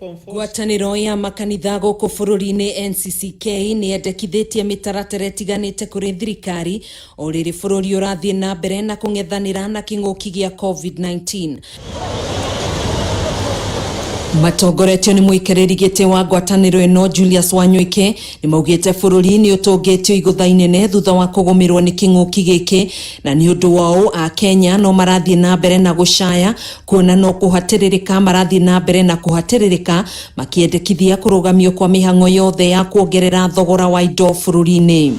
Ngwatanĩro ya makanitha gũkũ bũrũri-inĩ NCCK nĩ yendekithĩtie mĩtaratara ĩtiganĩte kũrĩ thirikari o rĩrĩ bũrũri ũrathiĩ na mbere na kũng'ethanĩra na kĩng'ũki gĩa COVID-19. Matongoretio nĩ mũikarĩri gĩtĩ wa ngwatanĩro ĩno Julius Wanyoike nĩ maugĩte bũrũri nĩ ũtũngĩtio igũtha inene thutha wa kũgũmĩrwo nĩ kĩng'ũki gĩkĩ, na nĩ ũndũ wa ũũ Akenya no marathiĩ na mbere na gũcaya kuona no kũhatĩrĩrĩka marathiĩ na mbere na kũhatĩrĩrĩka makĩendekithia kũrũgamio kwa mĩhang'o yothe ya kuongerera thogora wa indo bũrũri-inĩ.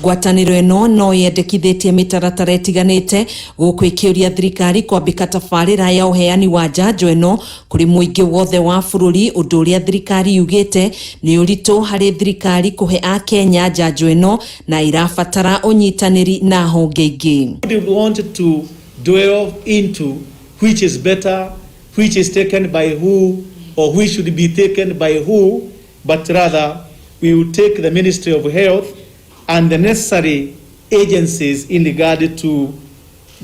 Ngwatanĩro ĩno no yendekithĩtie mĩtaratara ĩtiganĩte gũkũ ĩkĩũria thirikari kwambĩka tabarĩra ya ũheani wa njanjo ĩno kũrĩ mũingĩ wothe wa bũrũri, ũndũ ũrĩa thirikari yugĩte nĩ ũritũ harĩ thirikari kũhe Akenya njanjo ĩno na ĩrabatara ũnyitanĩri na honge ingĩ. We want to delve into which is better, which is taken by who, or which should be taken by who, but rather we will take the Ministry of Health and the necessary agencies in regard to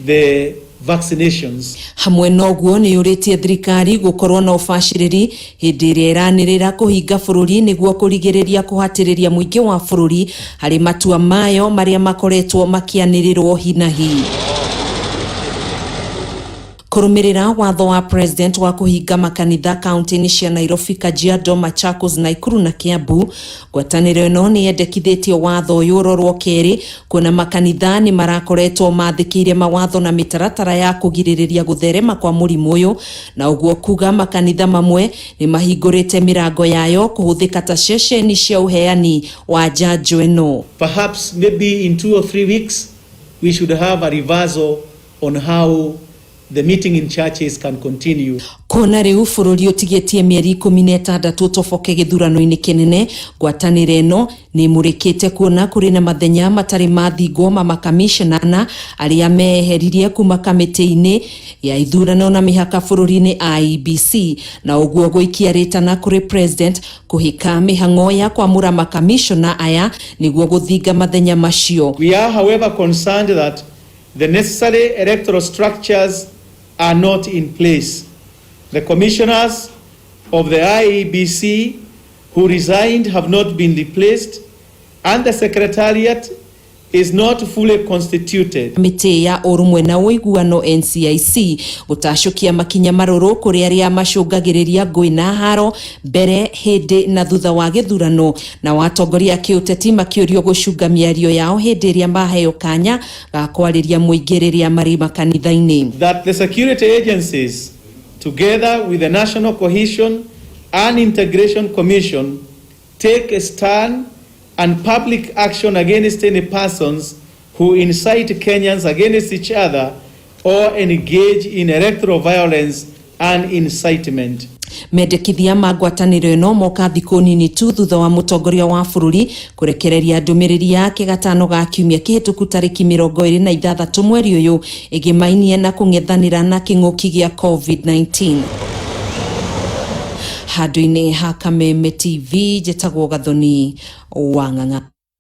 the vaccinations. Hamwe na ũguo nĩ yũrĩtie thirikari gũkorwo na ũbacĩrĩri hĩndĩ ĩrĩa ĩranĩrĩra kũhinga bũrũri nĩguo kũrigĩrĩria kũhatĩrĩria mũingĩ wa bũrũri harĩ matua mayo marĩa makoretwo makĩanĩrĩrwo hinahi. Kũrũmĩrĩra watho wa president wa kũhinga makanitha kaunti-inĩ cia Nairobi, Kajiado, Machakos, Nakuru na Kiambu, ngwatanĩro ĩno nĩ yendekithĩtie watho ũyũ ũrorwo kerĩ kuona makanitha nĩ marakoretwo mathĩkĩire mawatho na mĩtaratara ya kũgirĩrĩria gũtherema kwa mũrimũ ũyũ, na ũguo kuga makanitha mamwe nĩ mahingũrĩte mĩrango yayo kũhũthĩka ta ceceni cia ũheani wa njanjo ĩno. Perhaps maybe in 2 or 3 weeks we should have a reversal on how the meeting in churches can continue. Kuona rĩu bũrũri ũtigĩtie mĩeri 16 ũtoboke gĩthurano-inĩ kĩnene, ngwatanĩro ĩno nĩ ĩmũrĩkĩte kuona kũrĩ na mathenya matarĩ mathingwo ma makamishna ana arĩa meheririe kuma kamĩtĩ-inĩ ya ithurano na mĩhaka bũrũri-inĩ IEBC, na ũguo gũikia rĩtana kũrĩ president kũhĩka mĩhang'o ya kwamũra makamishna aya nĩguo gũthinga mathenya macio. We are, however, concerned that the necessary electoral structures are not in place. The commissioners of the IEBC who resigned have not been replaced, and the secretariat is not fully constituted. Mĩtĩ ya ũrũmwe na ũiguano NCIC gũtacũkia makinya marũrũ kũrĩ arĩa macũngagĩrĩria ngũĩ na haro mbere, hĩndĩ na thutha wa gĩthurano, na watongoria a kĩũteti makĩũrio gũcunga mĩario yao hĩndĩ ĩrĩa maheo kanya ga kwarĩria mũingĩ rĩrĩa marĩ makanitha-inĩ. That the security agencies, together with the National Cohesion and Integration Commission, take a stand and public action against any persons who incite Kenyans against each other or engage in electoral violence and incitement. Mendekithia ma ngwatanĩro ĩno moka thikũ nini tu thutha wa mũtongoria wa bũrũri kũrekereria ndũmĩrĩri yake gatano ga kiumia kĩhĩtũku tarĩki 26 mweri ũyũ ĩgĩmainie na kũng'ethanĩra na kĩng'ũki gĩa COVID-19. Handũ-inĩ ha Kameme TV, njĩtagwo Gathoni wa Ng'ang'a.